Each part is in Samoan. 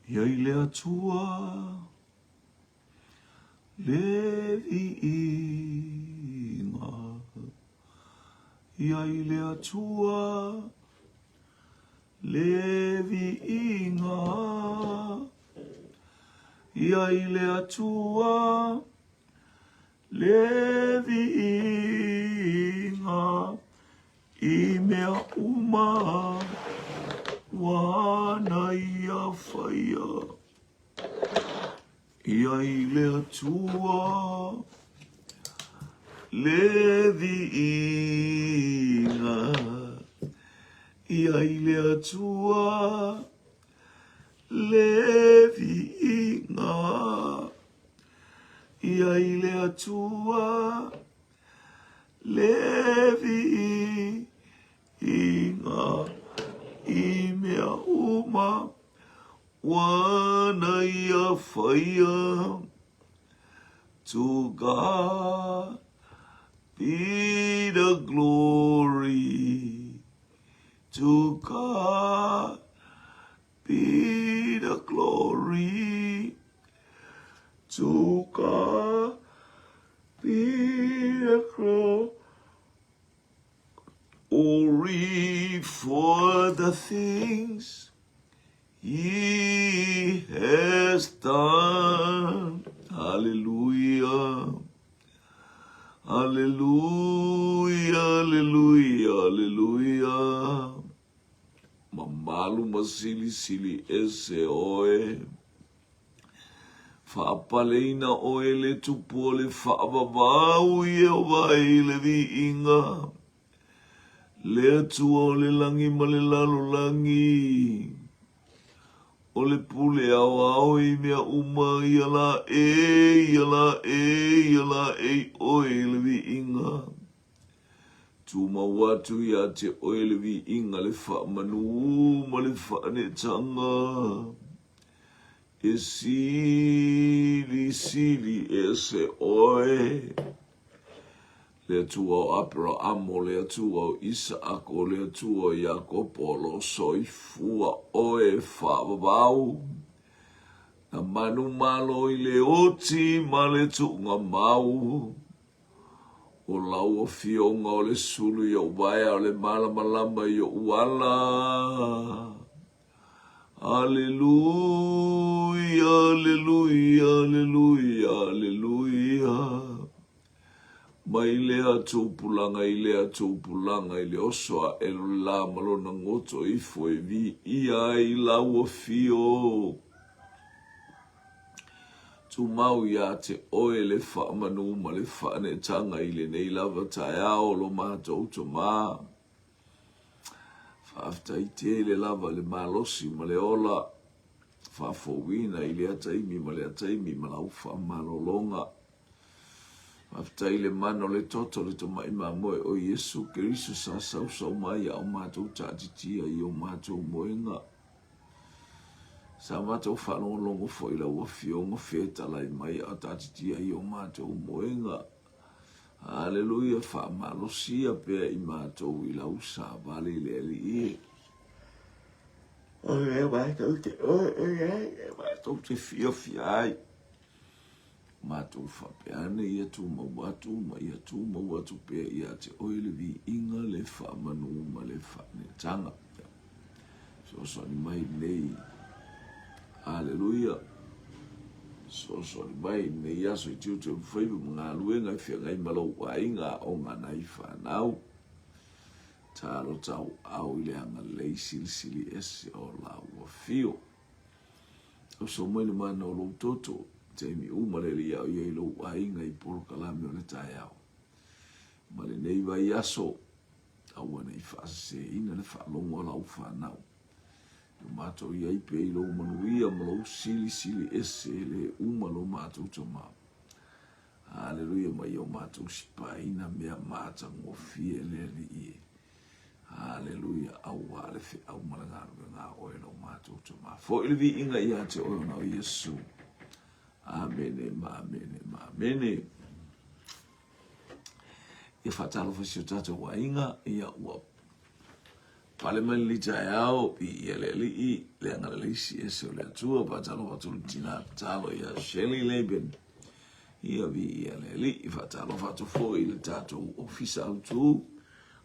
Ia i le Atua le viiga. Ia i le Atua le viiga. Ia i le Atua le viiga. I mea uma ua ana ia faia. Ia i le Atua le viiga. Ia i le Atua le viiga. Ia i le Atua Le viiga i mea uma ua ana ia faia. To God be the glory. To God be the glory. To God be the glory for the things he has done. Hallelujah. Hallelujah, hallelujah, hallelujah. Mamalu ma silisili ese oe. Faapaleina oe le tupu o le faavavau Ieova i le viiga, le Atua o le lagi ma le lalolagi, o le pule aoao i mea uma, ia la e, ia la e, ia la e i oe i le viiga. Tumau atu ia te oe le viiga, le faamanu ma le faaneetaga. E silisili ese oe, le Atua o Aperaamo, le Atua o Isaako, le Atua o Iakopo, o lo soifua oe e faavavau, na manumalo i le oti ma le tuugamau. O lau afioga o le sulu i ou vaea, o le malamalama i ou ala. Aleluia, aleluia, aleluia, aleluia. Mai lea tupulaga i lea tupulaga i le oso aʻe o le lā ma lona goto ifo e viia ai lau afio. Tumau iā te oe le faamanu ma le faaneetaga i lenei lava taeao lo matou Tama. Faafetai tele lava le malosi ma le ola faafouina i lea taimi ma lea taimi ma lau faamalologa. Faafetai le mana o le toto le tamai mamoe o Iesu Keriso sa sausau mai a o matou taatitia i o matou moega. Sa matou faalogologo foi i lau afioga fetalai mai a o taatitia i o matou moega. Aleluia, faamalosia pea i matou i lau savali le Alii e. O lea matou te oe ai, e matou te fiafia ai. Matou faapea ane ia tumau atu ma ia tumau atu pea ia te oe le viiga, le faamanu ma le faaneetaga. Fesoasoani mai lenei. Aleluia. Fesoasoani mai lenei aso i tiute o faiva ma galuega e feagai ma lou aiga, aoga nai fanau. Talo tau au i le agalelei silisili ese o lau afio. Uso mai le mana o lou toto, taimi uma le alii ao i lou aiga i polokalame o le taeao. Ma lenei vaiaso, Aua ne i faaseseina le faalogo a lau fanau. Lo matou i ai pea i lou manuia ma lou silisili ese e le uma lo matou tama. Aleluia ma ia o matou sipaina mea matagofie le Alii e. Aleluia, auā le feau ma le galuega a oe lo matou tama. Foi le viiga ia te oe ona o Iesu. Amene ma amene ma amene. Ia faatalofa i si o tatou aiga, ia ua Pale mai lenei taeao, viia le Alii, le agalelei siese o le Atua, faatalofa atu le tina tatalo ia Shelley Laban. Ia viia le Alii, faatalofa atu foi i le tatou ofisa autu,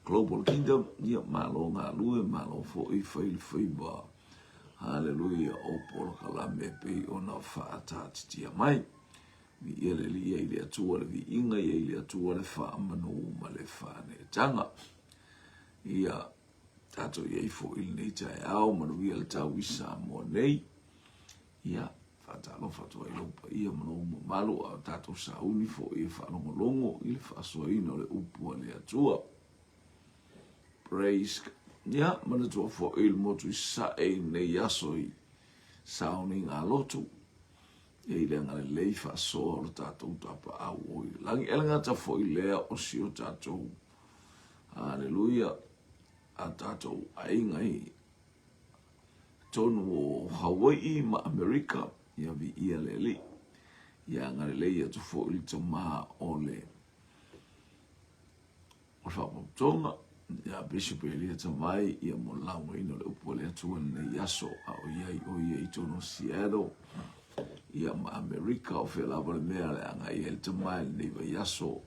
Global Kingdom, ia malo galue, malo foi fai le faiva. Haleluia, o polokalame pei ona faataatitia mai. Viia le Alii, ia i le Atua le viiga, ia i le Atua le faamanu ma le faaneetaga. Ia tatou i ai foi i lenei taeao, manuia le tau i Samoa nei. Ia, faatalofa atu ai lou paia ma lou mamalu, a o tatou sauni foi e faalogologo i le faasoaina o le upu a le Atua. Praise God. Ia, manatua foi le motu i Sasae i lenei aso i sauniga lotu. Ia i le agalelei faasoa o le tatou Tapaau o i le lagi. E le gata foi lea o si o tatou Haleluia a tatou aiga i totonu o Hawaii ma Amerika, ia viia le Alii. Ia agalelei atu foi le tama o le o le Faapotopotoga, ia Bishop Elia Tavai, ia mo le laugaina o le upu a le Atua i lenei aso, a o i ai o ia i totonu o Seattle, ia ma Amerika, o fea lava le mea le agai ai le tama i lenei vaiaso,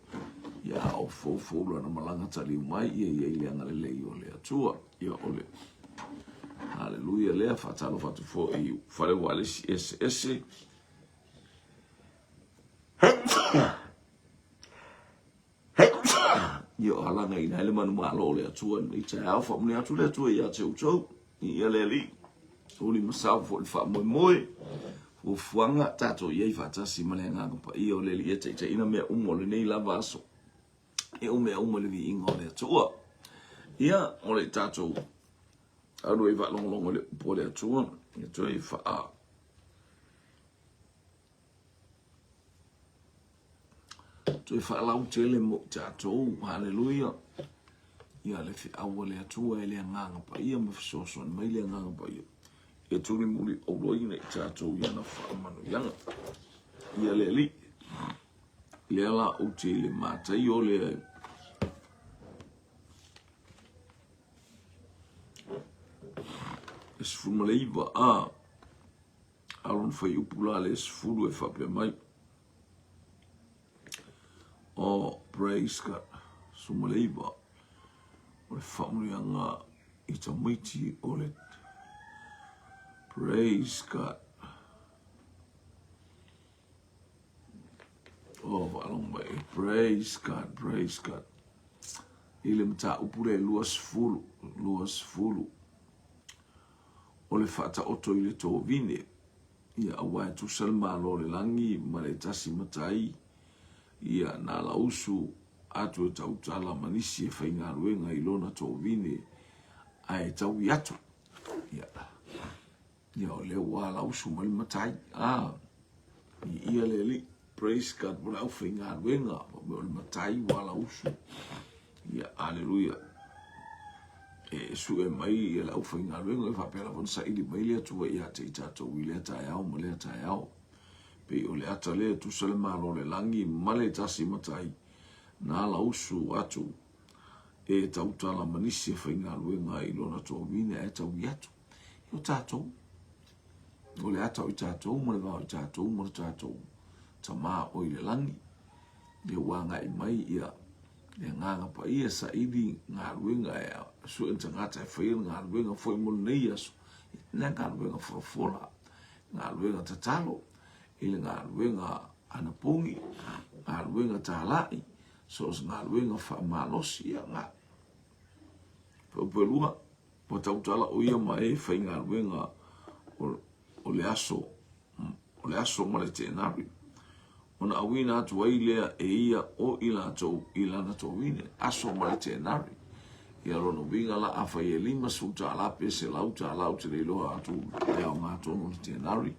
ia a o foufou lana malaga taliu mai, ia i ai le agalelei o le Atua. Ia o le Haleluia lea, faatalofa atu foi i fale ualesi eseese. Ia o alagaina ai le manumalo o le Atua i lenei taeao. Faamanuia atu le Atua ia te outou, ia le Alii, uli ma sao foi le faamoemoe, fuafuaga tatou i ai faatasi ma le Agaga Paia o le Alii e taitaiina mea uma o lenei lava aso. E o mea uma i le viiga o le Atua. Ia, o le tatou alu ai faalogologo i le upu a le Atua, ia toe faa Toe faalautele mo i tatou. Haleluia. Ia le feau a le Atua e le Agaga Paia ma fesoasoani mai le Agaga Paia e tulimuli auloina i tatou i ana faamanuiaga. Ia le Alii, lea la ou te i le Mataio lea e 19 a A o lona fuaiupu la le 10 e faapea mai. Oh, praise God. 19. O le faamanuiaga i tamaiti o le Praise God. Oh, faalogo mai. Praise God, praise God. I le mataupu le 20, 20. O le faataoto i le tovine, ia aua e tusa le Malo o le lagi ma le tasi matai, ia na lausu atu e tautala ma nisi e faigaluega i lona tovine ae taui atu. Ia, ia o lea ua lausu mai le matai. Ah, i ia le Alii. Praise God, mo le aufaigaluega, o le matai ua lausu. Ia, aleluia. E sue mai ia le aufaigaluega, e faapea lava ona saili mai le Atua ia te i tatou i lea taeao ma lea taeao. Pei o le ata lea e tusa le Malo o le lagi ma le tasi matai, na lausu atu e tautala ma nisi e faigaluega i lona toavine ae taui atu. O tatou, o le ata o i tatou ma le vao i tatou ma le tatou Tama o i le lagi. Ia ua agai mai ia le Agaga Paia saili galuega e sue le tagata e faia le galuega foi mo lenei aso, le galuega folafola, galuega tatalo, i le galuega anapogi, galuega talai, so o se galuega faamalosi, ia ga. Puepuelua, ua tautala o ia ma e faigaluega o le aso o le aso ma le tenari, ona auina atu ai lea e ia o i latou i lana toavine, aso ma le tenari. Ia lona uiga la, afai e $50 pe $100, ou te le iloa atu le aoga tonu o le tenari.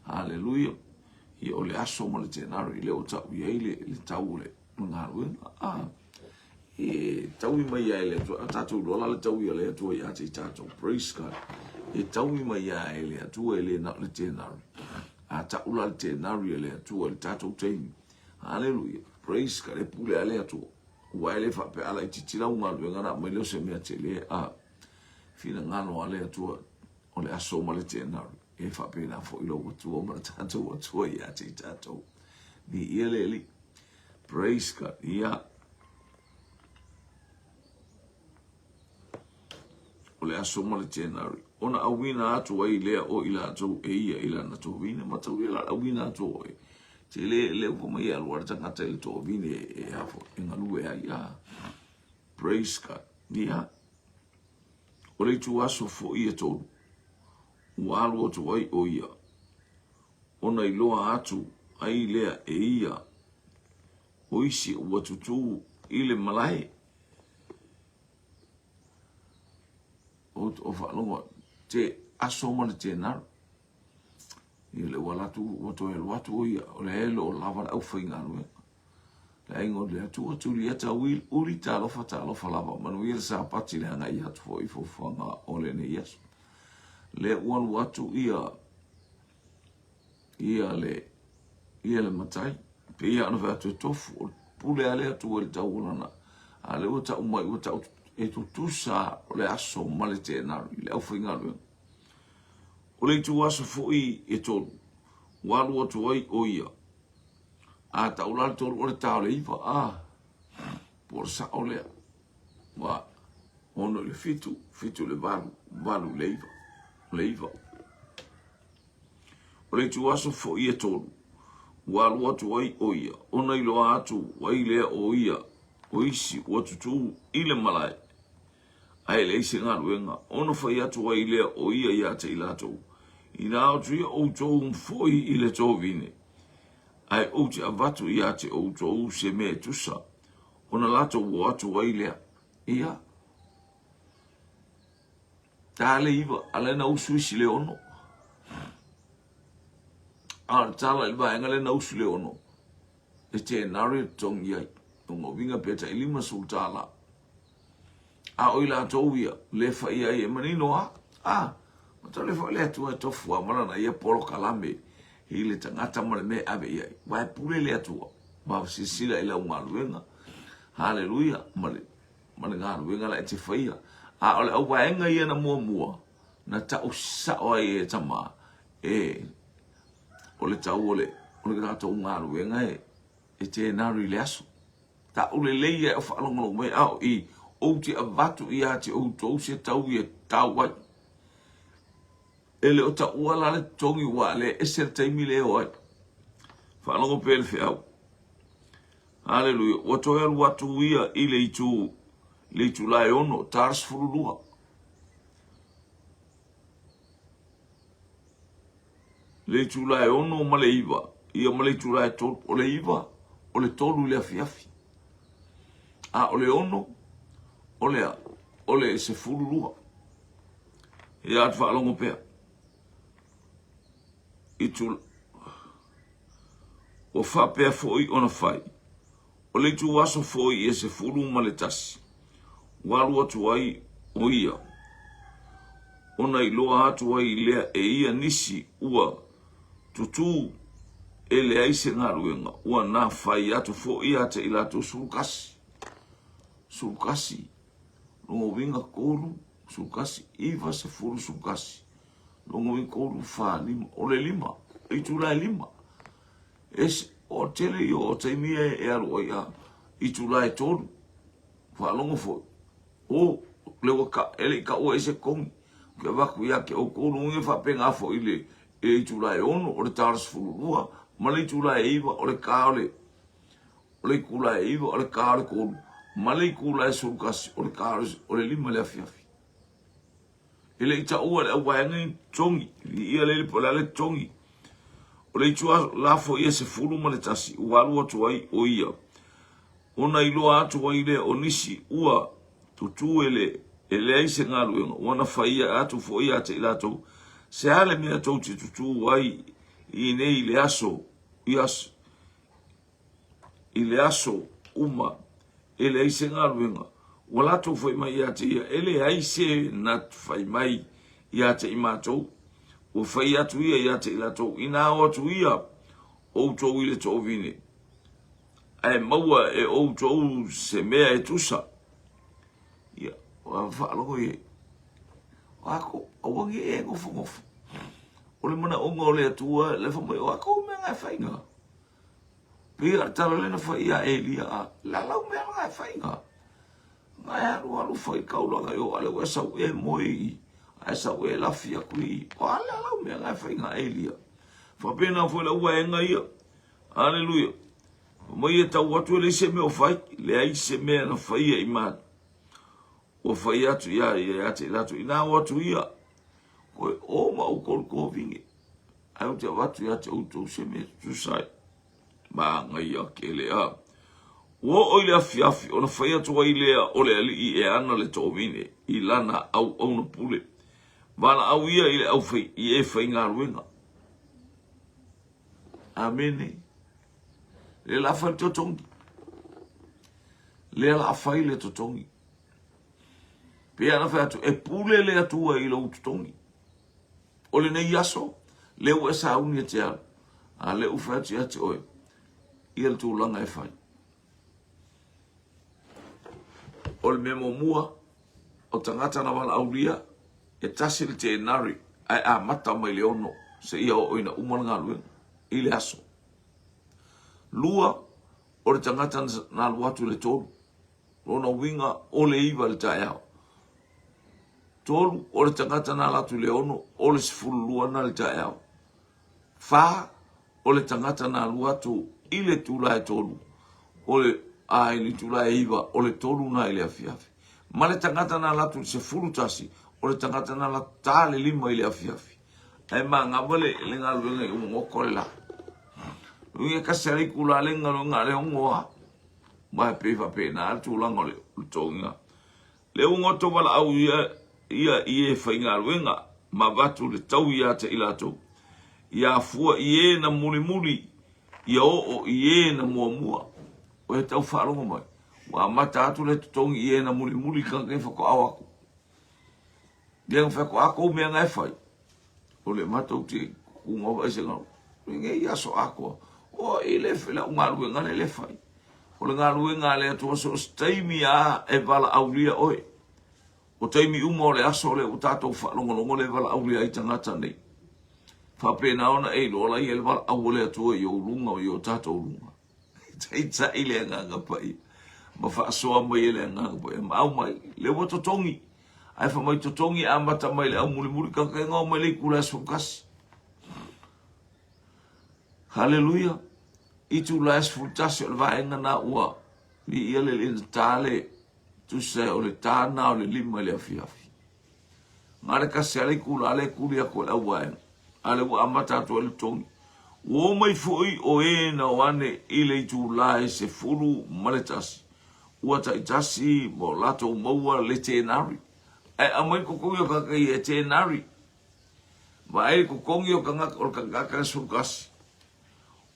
Haleluia. Ia o le aso ma le tenari, lea ua tau i ai le, le tau o le galuega. Ah, e taui mai ai le Atua, a tatou iloa la le taui a le Atua ia te i tatou, praise God, e taui mai ai le Atua e le na o le tenari. A tau la le tenari a le Atua i le tatou taimi, haleluia, praise God, e pule a le Atua. Ua e le faapea a laitiiti lau galuega na aumai lea o se mea tele, a. finagalo a le Atua o le aso ma le January. E faapena foi lou Atua ma le tatou Atua ia te i tatou. Viia le Alii. Praise God. Ia. O le aso ma le January. Ona auina atu ai lea o i latou e ia i lana tovine. Mataulia la auina atu o e. Te le le upa mai e alu a le tagata i le tovine e afo e galue ai. A. Praise God. Ia. O le ituaso foi e tolu, ua alu atu ai o ia, ona iloa atu ai lea e ia o isi ua tutū i le malae. O, o faalogo te aso ma le tenaro. Ia le ua latu, ua toe alu atu o ia, o le e lo lava le aufaigaluega. Le aiga o le Atua, Tulieta Will, Uli, talofa, talofa lava, manuia le Sapati le agai atu foi i fuafuaga o lenei aso. Lea ua alu atu ia, ia le, ia le matai, pei lava ona fai atu e tofu, o le pule a le Atua i le tau o lana, a lea ua tau mai, ua tau e tutusa o le aso ma le tenari, le aufaigaluega. O le ituaso foi e tolu, ua alu atu ai o ia, A tau la le tolu o le ta o le iva, a, po o le sao lea. Ua ono i le fitu, fitu i le valu, valu i le iva, le iva. O le ituaso foi e tolu, ua alu atu ai o ia, ona iloa atu ai lea o ia, o isi ua tutū i le malae, ae leai se galuega, ona fai atu ai lea o ia ia te i latou, Inā atu ia outou foi i le tovine, ae ou te avatu ia te outou se mea e tusa, ona latou o atu ai lea. Ia, ta le iva, a lea na usu isi le ono. A o le tala i le vaega lea na usu le ono, e tenari e totogi ai. O ngā uiga pe tai $50. A o i latou ia, le fai ai e manino a, a, ma tau le fai le Atua e tofu a ma lana ia polokalame i le tagata ma le mea e ave i ai. Wa e pule le Atua, ma silasila i lau galuega. Haleluia, ma le, ma le galuega la e te faia. A o le auvaega ia na muamua, na tau sao ai e tama, e, o le tau o le, o le tatou galuega e, e tenari i le aso. Ta'u lelei ia e faalogologo mai a o i, ou te avatu ia te outou se taui e tau ai. E le o taua la le totogi ua le ese le taimi le o ai. Faalogo pea le feau. Haleluia. Ua toe alu atu ia i le itu, le itula e ono, tara 12. Le itula e ono ma le iva, ia ma le itula e tolu. O le iva, o le tolu i le afiafi. A o le ono, o le a, o le 12. Ia atu faalogo pea. Itu, ua faapea foi ona fai. O le ituaso foi e 11, ua alu atu ai o ia, ona iloa atu ai lea e ia nisi ua tutū e leai se galuega, ua na fai atu foi ia te i latou 11. 11, lona uiga tolu, 11, iva, sefulu, 11, lona uiga tolu, fa, lima, o le lima, itula e lima. Ese, o tele ia o taimi ia e alu ai a itula e tolu. Faalogo foi. O, le ua ka, e le i taua ai se totogi. Ke avatu ia te outou lona uiga e faapena foi le, i le itula e ono, o le tala 12, ma le itula e iva, o le ta o le, o le itula e iva, o le ta o le tolu, ma le itula e 11, o le ta o le lima i le afiafi. E le i taua le auvaega ni totogi, viia le po o le a le totogi. O le itu lafo ia 11 ua alu atu ai o ia, ona iloa atu ai lea o nisi ua tutū e le e leai se galuega, ua na faia atu foi ia te i latou, se a le mea tou te tutū ai i nei i le aso, i aso, i le aso uma e leai se galuega, ua latou fai mai ia te ia, e leai se na fai mai ia te i matou, ua fai atu ia ia te i latou, inā o atu ia outou i le toovine, ae maua e outou se mea e tusa. Ia, ua faalogo i ai. O ako, aua nge e nofonofo. O le manaʻoga o le Atua, le fai mai, o ako mea nga e whainga. Pei a tala le na fai ia Elia, a la lau mea nga e whainga. Nga e alu alu fai kaulaga i o ale ua sau e moe i, a e sau e lafi aku i, o ale lau mea nga e whainga Elia. Whapena foi la ua enga ia. Aleluia. Mai e tau atu e leai se mea o fai, leai se mea na faia i ma ua fai atu ia ia ia te latou ina o atu ia koe o ma outou le kovine ae ou te avatu ia te outou se mea tutusa ai manaia tele a ua oo i le afiafi ona fai atu ai lea o le alii e ana le tovine i lana auauna pule valaau ia i le au fai i e faigaluega Amene. Le la fai le totogi. Lea la fai le totogi. Pe ana fai atu, e pule le Atua i lou totogi. O lenei aso, lea ua e sauni e te alu. A lea ua fai atu ia te oe, ia le tulaga e fai. O le mea muamua, o tagata na valaaulia, e tasi le tenari ae amata mai le 6 seia oo ina uma le galuega i le aso. Lua, o le tagata na alu atu i le 3. Lona uiga o le 9 i le taeao. Tolu, o le tagata na alu atu i le 6, o le 12 na i le taeao. Fa, o le tagata na alu atu i le itula e 3, o le, a i le itula e 9, o le 3 na i le afiafi. Ma le tagata na alu atu i le 11, o le tagata na alu atu ta le 5 i le afiafi. Ae magava le, le galuega i ugoto le la. Uiga kasi ale itula le galuega a le 6 a. Ma e pei faapena le tulaga o le totogiga. Le ugoto valaau ia ia i e faigaluega ma avatu le tau ia te i latou, ia afua i e na mulimuli, ia oo i e na muamua. O e tau faalogo mai, ua amata atu le totogi i e na mulimuli tagata e faatoa atu. Lea na fai atu, a kou mea na e fai, o le matou te kuga vai se galo. Lenei aso atoa, o i le lau galuega le le fai. O le galuega a le Atua so o se taimi a e valaaulia oe. O taimi uma o le aso lea ua tatou faalogologo le valaaulia ai tagata nei. Faapena ona e iloa laia le valaau a le Atua i ou luga i o tatou luga. Taitai le Agaga Paia ma faasoa mai e le Agaga Paia ma aumai lea ua totogi. Ae fai mai totogi e amata mai le au mulimuli tagata e gao mai le itula e 11. Haleluia! Itula e 11 o le vaega na ua viia le alii na ta le tusa o le ta na o le 5 i le afiafi. Na le kasi a le itula le tuli atu e le auvaega, a le ua amata atu ai le totogi. Ua o mai foi o e na o ane i le itula e 11, ua taitasi ma o latou maua le tenari. Ae aumai le totogi o tagata ia e tenari. Vaai le totogi o tagata o le tagata e 11.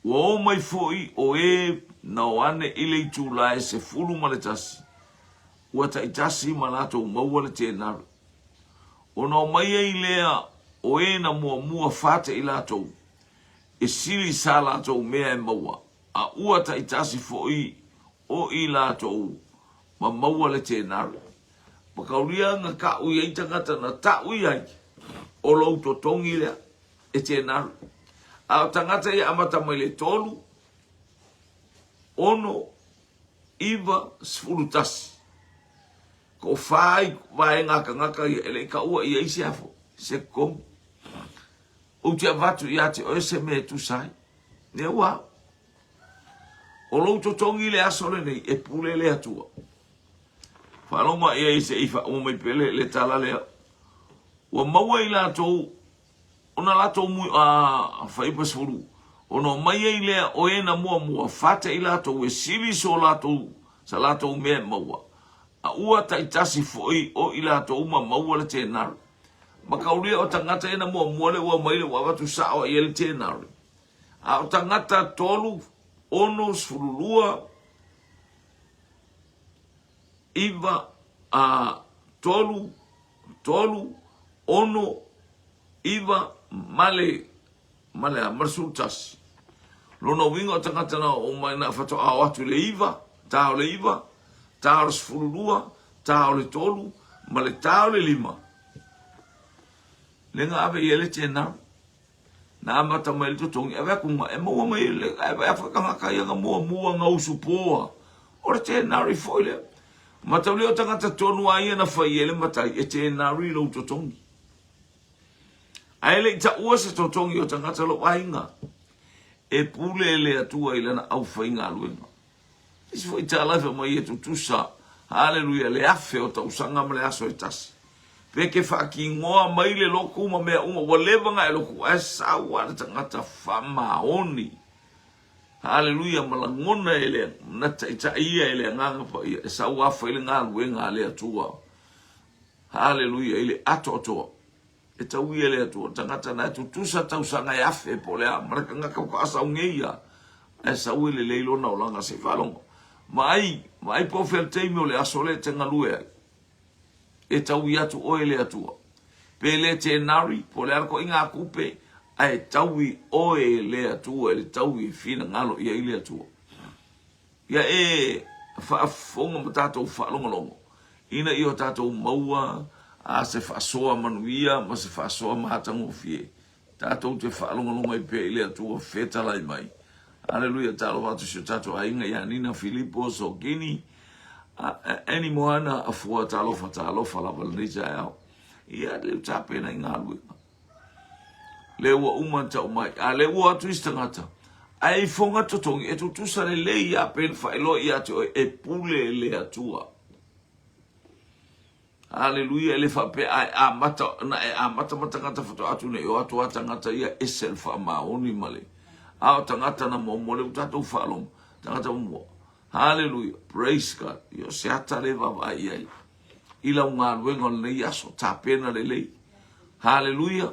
Ua o mai foi o e na o ane i le itula e 11, ua taitasi ma latou maua le tenari. Ona omai ai lea o e na muamua fate i latou, e sili sa latou mea e maua, a ua taitasi foi o i latou ma maua le tenari. Makaulia na taʻu i ai tagata na taʻu i ai, o lou totogi lea e tenari. A o tagata ia amata mai le 3, 6, 9, 11. Ko wha ai vaega a tagata ia e le i taua i ai se afo, se totogi. Ou te avatu ia te oe se mea e tusa ai. Lea ua au. O lou totogi le aso lenei e pule le Atua. Faalogo i ai se i faauma mai pea le, le tala lea. Ua maua i latou, ona latou mui, a, faipa sefulu, ona omai ai lea o e na muamua fate i latou e sili so latou, sa latou mea e maua. A ua taitasi foi o i latou ma maua le tenari. Makaulia o tagata e na muamua le ua mai le ua avatu sao i ai le tenari. A o tagata 3, 6, 12, 9, a, 3, 3, 6, 9, ma le, ma le a, ma le 11. Lona uiga o tagata na oo mai na faatoa o atu i le 9, ta o le 9, ta o le 12, ta o le 3, ma le ta o le 5. Le na ave i ai le tenari. Na amata mai le totogi, ave atu ga, e maua mai le, ae vaai atu tagata ia na muamua na usupoa. O le tenari foi lea. Mataulia o tagata tonu a ia na fai ai le matai, e tenari lou totogi. Ae le i taua se totogi o tagata lou aiga. E pule le Atua i lana aufaigaluega. Isi foi tala e fai mai e tutusa, haleluia, le afe o tausaga ma le aso e tasi. Pe ke faakinoa mai le lotu ma mea uma, ua leva na e lotu, ae sau lava le tagata faamaoni. Haleluia, ma lagona e le, na taitai ia e le Agaga Paia, e sau lava fai le galuega a le Atua. Haleluia, i le atoatoa. E tau ia le Atua, tagata na e tutusa tausaga e afe po o le a, ma le tagata faatoa sau nei ia, ae sau e lelei lona olaga se i faalogo. Vaai, vaai po o fea le taimi o le aso lea e te galue ai. E taui atu oe e le Atua. Pe le tenari, po o le a le toaiga tupe, ae taui oe e le Atua i le taui e finagalo i ai le Atua. Ia e faafofoga ma tatou faalogologo ina ia o tatou maua a se faasoa manuia ma se faasoa matagofie. Tatou te faalogologo ai pea i le Atua fetalai mai. Aleluia, talofa atu si o tatou aiga ia Nina Filipo Sokini, Annie Moana Afua, talofa, talofa lava lenei taeao. Ia, leu tapena i galuega. Le ua uma ona tau mai, a le ua atu isi tagata, ae i foga totogi, e tutusa lelei ia pe na faailoa ia te oe, e pule le Atua. Aleluia, e le faapea a e amata, na e amata ma tagata faatoa atu nei, o atu a tagata ia ese le faamaoni ma le, a o tagata na muamua le ua tatou faalogo, tagata muamua. Haleluia, praise God. Ia o se ata le vaavaai i ai i lau galuega o lenei aso, tapena lelei. Haleluia.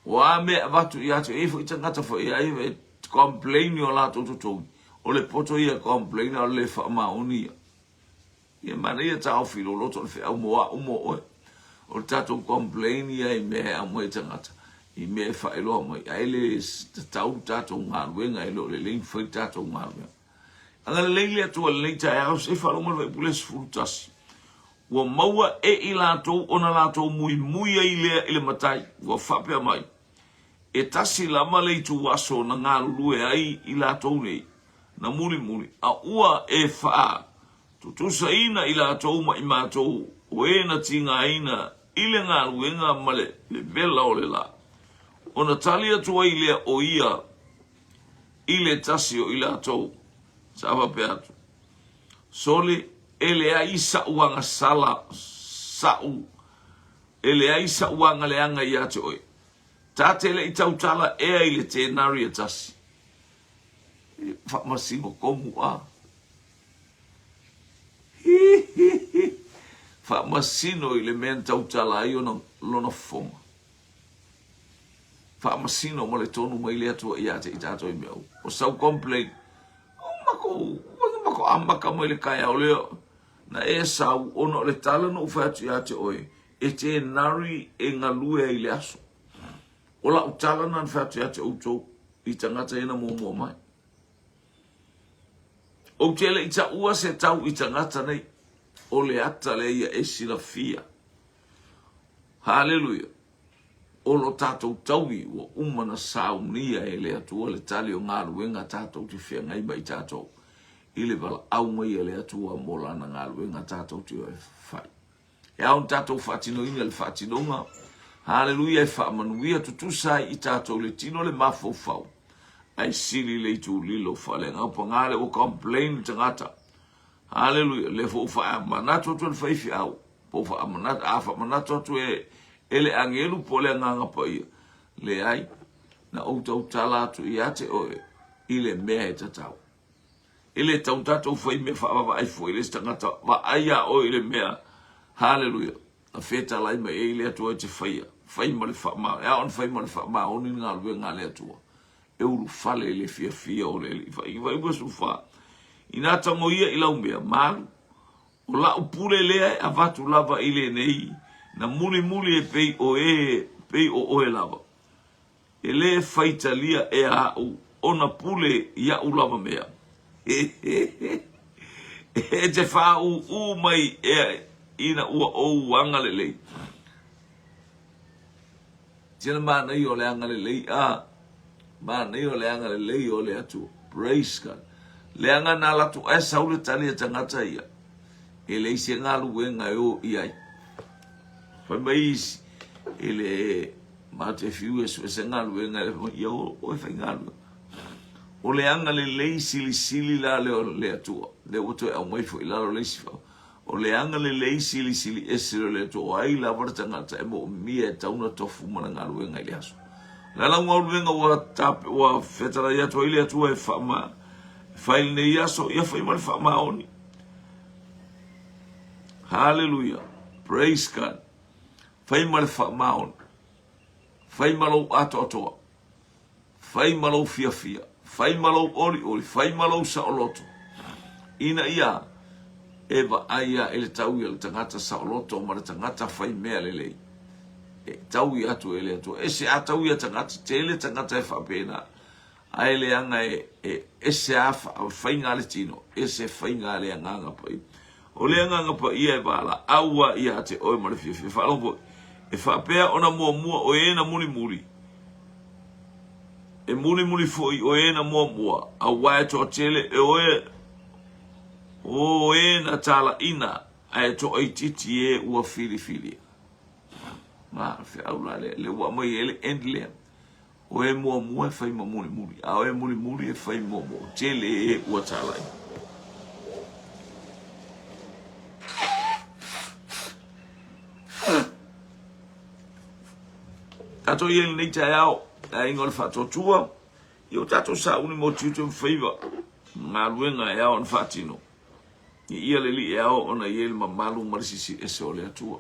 O a mea e avatu ia te oe, e i ai foi tagata foi e ai e complain i o latou totogi. O le poto ia e complain a o le le faamaoni ia. Ia manaia taofi i lou loto o le feau mo au mo oe. O le tatou complain ia i mea e aumai e tagata, i mea e faailoa mai, ae le tatau le tatou galuega, e le o lelei ona fai le tatou galuega. Agalelei le Atua i lenei taeao, se i faalogo mai le Fuaiupule 11. Ua maua e i latou ona latou muimui ai lea i le matai, ua faapea mai, E tasi lava le ituaso na galulue ai i latou nei, na mulimuli, a ua e faatutusaina i latou ma i matou o e na tigaina i le galuega ma le vevela o le la. Ona tali atu ai lea o ia i le tasi o i latou, sa faapea atu, Sole, e leai sa'u agasala, sa'u, e leai sa'u agaleaga ia te oe. Ta te le i tautala ea i le tenari e tasi. E faamasino komu a. Hi, hi, hi. Faamasino i le mea na tautala ai ona lona fofoga. Faamasino ma le tonu mai le Atua ia te i tatou i mea uma. O sau complain, o makou, ua makou amata mai le taeao lea, na e sau ona o le tala na ou fai atu ia te oe, e te nari e galue ai i le aso. O lau tala na na fai atu ia te outou i tagata ia na muamua mai. Ou te le i taua se tau i tagata nei, o le ata lea ia e silafia. Haleluia! O lo tatou taui ua uma na saunia e le Atua le tali o galuega tatou te feagai ma i tatou i le valaau mai a le Atua mo lana galuega tatou te o e fai. E ao ona tatou faatinoina le faatinoga, haleluia, e faamanuia tutusa ai i tatou le tino le mafaufau, ae sili le itulilo faaleagaga. Paga lea ua complain le tagata, haleluia, lea foi ua faamanatu atu e le faifeau, Po o faamanatu, a faamanatu atu e, e le agelu po o le Agaga Paia, leai, na ou tautala atu ia te oe i le mea e tatau. E le tau tatou fai mea faavavaai fua i le isi tagata, vaai a oe i le mea, haleluia, na fetalai mai ai le Atua e te faia, fai ma le faamaoni, e ao ona fai ma le faamaoni le galuega a le Atua, e ulufale i le fiafia o le Alii. Fuaiupu 14, Inā tagoia i lau mea, malu, O la'u pule lea e avatu lava i lenei, na mulimuli e pei o e pei o oe lava. E le faitalia ea a'u ona pule ia'u lava mea. E te fāūū mai ea ina ua ou agalelei. Tele manaia o le agalelei a manaia o le agalelei o le Atua. Praise God. Leaga na alu atu ae sau le tali a tagata ia. E leai se galuega e o i ai. Fai mai isi, e le matou te fiu e sue se galuega, ia o e fai galuega. O le agalelei silisili la lea o le Atua, lea ua toe aumai foi i lalo le isi fau. O le agalelei silisili ese lea o le Atua, o ai lava le tagata e moomia e tatau ona tofu ma le galuega i le aso. O le a lau galuega ua, tape, ua fetalai atu ai le Atua e faama, e fai lenei aso, ia fai ma le faamaoni. Haleluia. Praise God. Fai ma le faamaoni. Fai ma lou atoatoa. Fai ma lou fiafia. Fai ma lou olioli. Fai ma lou saoloto. Ina ia e vaai a i le taui a le tagata saoloto ma le tagata fai mea lelei. E taui atu e le Atua. E se a taui a tagata, tele tagata e faapena. Ae leaga e, e ese a faiga a le tino, ese faiga a le Agaga Paia. O le Agaga Paia e valaau a ia te oe ma le fiafia. Faalogo foi, e faapea ona muamua o e na mulimuli, e mulimuli foi o e na muamua, auā e toatele e oe o e na talaiina, ae toaitiiti e ua filifilia. Ma feau la lea, lea ua aumai ai le end lea. O e muamua e fai ma mulimuli, a o e mulimuli e fai muamua. Tele e ua talai. Tatou i ai lenei taeao, le aiga o le faatuatua, ia o tatou sauni mo tiute ma faiva, galuega e ao ona faatino. Viia le Alii e ao ona i ai le mamalu ma le sisi ese o le Atua.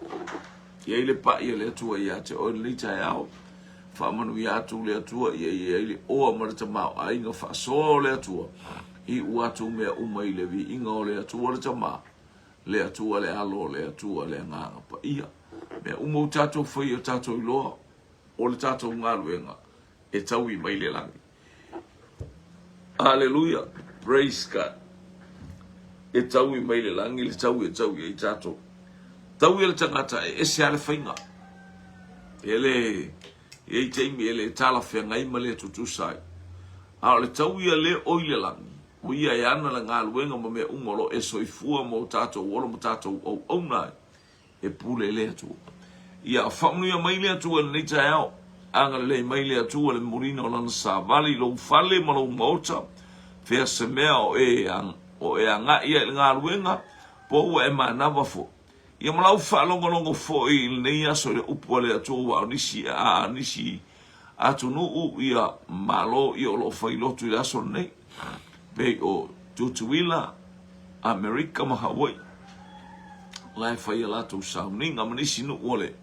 I ai le paʻi a le Atua ia te oe lenei taeao. Faamanuia atu le Atua ia i ai le oa ma le tamaoaiga faasoa o le Atua. Iu atu mea uma i le viiga o le Atua le Tama, le Atua le Alo, le Atua le Agaga Paia. Mea uma ua tatou faia tatou iloa o le tatou galuega e taui mai le lagi. Aleluia, praise God. E taui mai le lagi le taui e taui ai tatou. Taui e le tagata e ese a le faiga. E le e i taimi e le talafeagai ma le tutusa ai. A o le taui a le o i le lagi, o ia e ana le galuega ma mea uma o lo o e soifua ma o tatou ola ma tatou auauna ai. E pule le Atua. Ia faamanuia mai le Atua i lenei taeao. Agalelei mai le Atua i le momoliina o Lana savali i lou fale ma lou maota. Fea se mea o e, o e agai ai i le galuega, po ua e manava foi. Ia ma lau faalogologo foi i lenei aso i le upu a le Atua ua o nisi, a nisi atunuu ia malo ia o lo o fai lotu i le aso lenei. Pei o Tutuila, Amerika ma Hawaii. La e fai a latou sauniga ma nisi nuu o le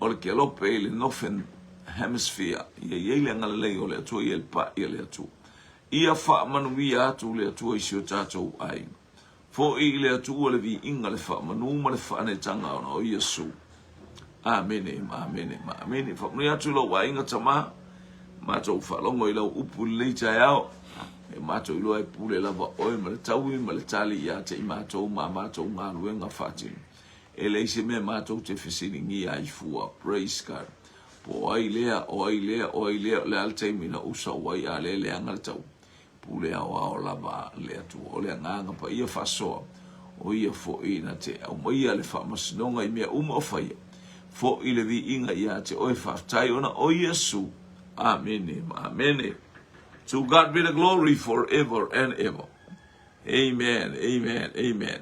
o le kelope i le Northern Hemisphere. Ia i ai le agalelei o le Atua, ia i le paʻi a le Atua. Ia faamanuia atu le Atua i si o tatou aiga. Foi i le Atua le viiga, le faamanu ma le faaneetaga ona o Iesu. Amene ma amene ma amene. Faamanuia atu i lou aiga tama, matou faalogo i lau upu i lenei taeao. E matou iloa e pule lava oe ma le taui ma le tali ia te i matou ma a matou galuega faatino. E leai se mea matou te fesiligia ai fua. Praise God. Po o ai lea, o ai lea, o ai lea, o le a le taimi na ou sau ai a lea leaga le tau. Pule aoao lava le Atua. O le Agaga Paia faasoa, o Ia foi na te aumaia le faamasinoga i mea uma o faia. Foi le viiga ia te oe, faafetai ona o Iesu. Amene ma amene. To God be the glory forever and ever. Amen, amen, amen.